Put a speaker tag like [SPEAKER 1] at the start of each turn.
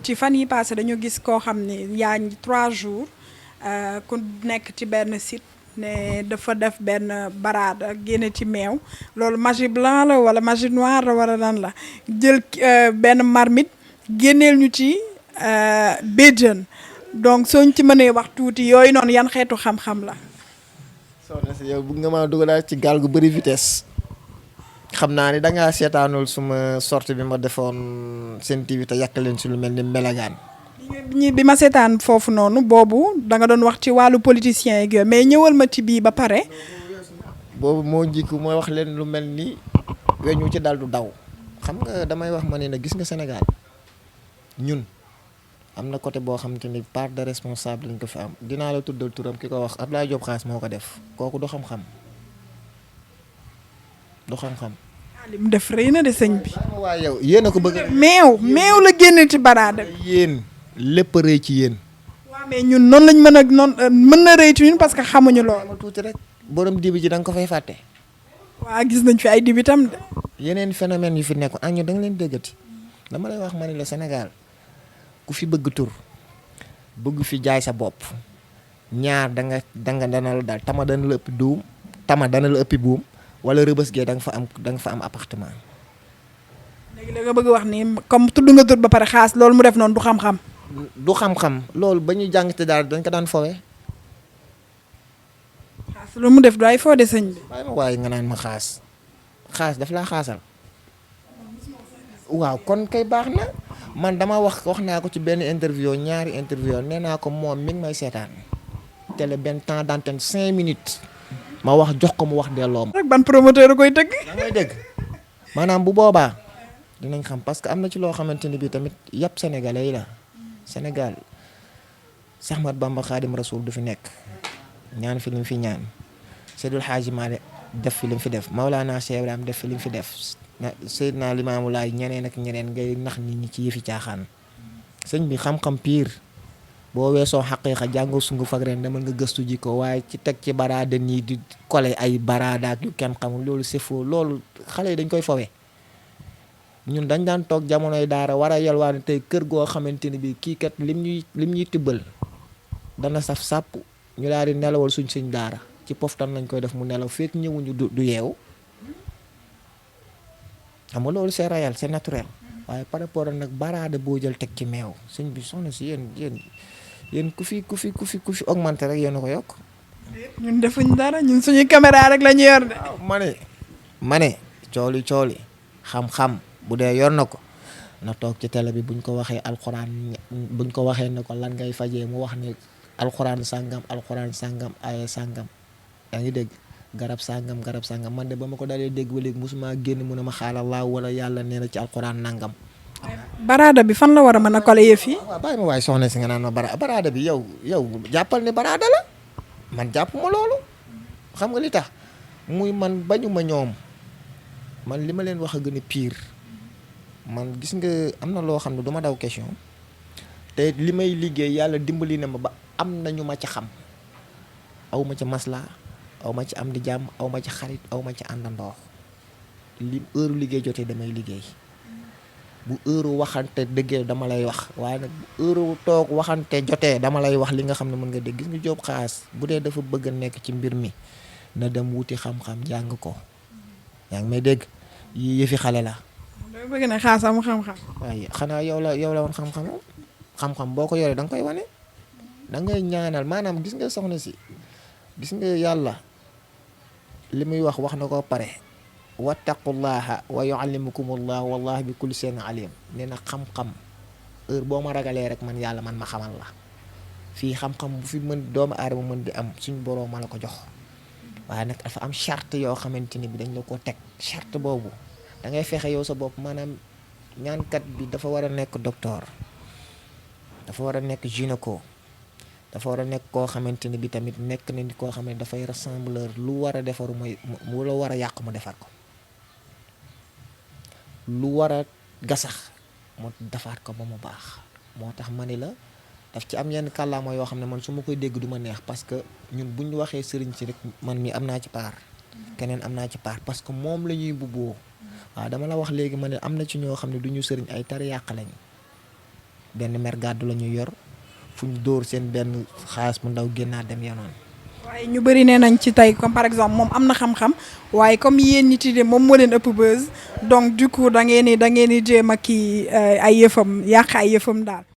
[SPEAKER 1] ci fan yi passé dañu gis koo xam ne yaa ngi 3 jours ku nekk ci benn site ne dafa def benn baraada génne ci meew loolu magie blanc la wala magie noire la wala lan la jël benn marmite génneel ñu ci béjjën donc sooñ ci mënee wax tuuti yooyu noonu yan xeetu xam-xam la.
[SPEAKER 2] soxna si yow bëgg nga maa dugalaat ci gaal gu bëri vitesse xam naa ni dangaa seetaanul suma sortie bi ma defoon Sen TV te yàq leen si lu mel ni melagaan.
[SPEAKER 1] bi ma seetaan foofu noonu boobu da nga doon wax ci wàllu politicien yeeg yooyu mais ñëwal ma ci bii ba pare.
[SPEAKER 2] boobu moo njëkk mooy wax leen lu mel ni weñu ci dal du daw xam nga damay wax ma ne na gis nga Sénégal ñun am na côté boo xam te ni part de responsable lañ ko fi am dinaa la tuddal turam ki ko wax Abdoulaye Diop Khass moo ko def kooku du xam-xam du xam-xam.
[SPEAKER 1] li mu def rëy na de sëñ bi.
[SPEAKER 2] waaye yow yéen a ko bëgg.
[SPEAKER 1] meew la génne ci baraada bi.
[SPEAKER 2] yéen lépp a rëy ci yéen.
[SPEAKER 1] waaw mais ñun noonu lañ mën a noonu mën na rëy ci ñun parce que xamuñu loolu.
[SPEAKER 2] tuuti rek borom dibi ji da nga ko fay fàtte.
[SPEAKER 1] waa gis nañ fi ay dibi tam de.
[SPEAKER 2] yeneen phénomène yu fi nekk añu da nga leen déggati dama lay wax ma ne la Sénégal ku fi bëgg tur bëgg fi jaay sa bopp ñaar dana la daal tama dana la ëppi duum tama dana la ëppi buum wala rëbës gee da nga fa am appartement.
[SPEAKER 1] léegi da nga bëgg wax ni comme tudd nga tur ba pare xaas loolu mu def noonu du xam-xam.
[SPEAKER 2] du xam-xam loolu ba ñu jàng te daal dañ ko daan fowe.
[SPEAKER 1] xaas loolu mu def du ay foo de sëñ bi.
[SPEAKER 2] waaye nga naan ma xaas daf laa xaasal. waaw kon kay baax na man dama wax naa ko ci benn interview ñaari interview nee naa ko moom mi ngi may seetaan télé benn temps d'antenne 5 minutes ma wax jox ko mu wax delloo ma.
[SPEAKER 1] rek ban promoteur koy tëgg.
[SPEAKER 2] da ngay dégg maanaam bu boobaa dinañ xam parce que am na ci loo xamante ni bii tamit yàpp sénégalais yi la Sénégal Seex Ahmadu Bamba Xaadim Rasuul du fi nekk ñaan fi lim fi ñaan Seydul Xaaji Maalik def fi lim fi def Mawlaana Cheikh Ibrahima def fi lim fi def. Seydina Limaamu Laay ñeneen ak ñeneen ngay nax nit ñi ci yëfi caaxaan sëñ bi xam-xam piir boo weesoo xaqiiqa jàngoo sungu fag ren demal nga gëstu ji ko waaye ci teg ci baraada nii di kole ay baraada ak yu kenn xamul loolu c'est faux loolu xale yi dañ koy fowe ñun dañ daan toog jamonoy daara war a yalwaani tey kër goo xamante ni bi kii kat lim ñuy tibbal dana saf sàpp ñu daal di nelawal suñ daara ci poftan lañ koy def mu nelaw fekk ñëwuñu du yeewu xam nga loolu c'est réel c'est naturel waaye par rapport ak nag baraada boo jël teg ci meew sëñ bi soxna si yéen ku fi augmenté rek yéen a ko yokk.
[SPEAKER 1] ñun defuñ dara ñun suñu caméra rek la ñu yor de.
[SPEAKER 2] waaw ma ne cooli xam-xam bu dee yor na ko na toog ci télé bi buñ ko waxee alxuraan buñ ko waxee ne ko lan ngay fajee mu wax ne alxuraan sàngam ay sàngam yaa ngi dégg. garab sàngam man de ba ma ko dalee dégg ba léegi mosuma génn mu ne ma xaaral laa wala yàlla nee na ci alxuraan nangam.
[SPEAKER 1] baraada bi fan la war a mën a kole yëf yi.
[SPEAKER 2] waaw bàyyi ma waaye soxna si nga naan ma baraada bi yow jàppal ne baraada la man jàpp ma loolu xam nga li tax muy man bañu ma ñoom man li ma leen wax a gën a pire man gis nga am na loo xam ne du ma daw question te li may liggéey yàlla dimbali na ma ba am na ñu ma ca xam aw ma ca maslaa aw ma ci am di jàmm aw ma ci xarit aw ma ci àndandoo li heure liggéey jotee damay liggéey bu heure waxante dëggee dama lay wax waaye nag bu heure toog waxante jotee dama lay wax li nga xam ne mën nga dégg gis nga Diop Khass bu dee dafa bëgg a nekk ci mbir mi na dem wuti xam-xam jàng ko yaa ngi may dégg yi yëfi xale la.
[SPEAKER 1] dama bëgg na Khass am xam-xam.
[SPEAKER 2] waaye xanaa yow la woon xam-xam boo ko yoree da nga koy wane da ngay ñaanal maanaam gis nga soxna si gis nga yàlla. li muy wax na ko pare wattaqullaha wa yuallimukumullah wallahi bi kulli shay'in alim nee na xam-xam heure boo ma ragalee rek man yàlla man ma xamal la fii xam-xam bu fi mën doomu aadama mën di am suñ boroom ma la ko jox waaye nag dafa am charte yoo xamante ni bi dañ la ko teg charte boobu da ngay fexe yow sa bopp maanaam ñaankat bi dafa war a nekk docteur dafa war a nekk gynéco dafa war a nekk koo xamante ni bi tamit nekk na ni koo xam ne dafay rassembleur lu war a defaru mooy mu la war a yàq mu defar ko lu war a gasax mu defaat ko ba mu baax moo tax ma ni la daf ci am yenn kàllaama yoo xam ne man su ma koy dégg du ma neex parce que ñun bu ñu waxee sëriñ si rek man mi am naa ci part keneen am naa ci part parce que moom la ñuy bubboo waaw dama la wax léegi ma ne am na ci ñoo xam ne du ñu sëriñ ay tari yàq lañ benn mer gàddu la ñuy yor fu ñu dóor seen benn xaalis bu ndaw génnaat dem yoonaan.
[SPEAKER 1] waaye ñu bëri nee nañ ci tey comme par exemple moom am na xam-xam waaye comme yéen ñi ti de moom moo leen ëpp buzz donc du coup da ngeen di jéem a kii ay yëfam yàq ay yëfam daal.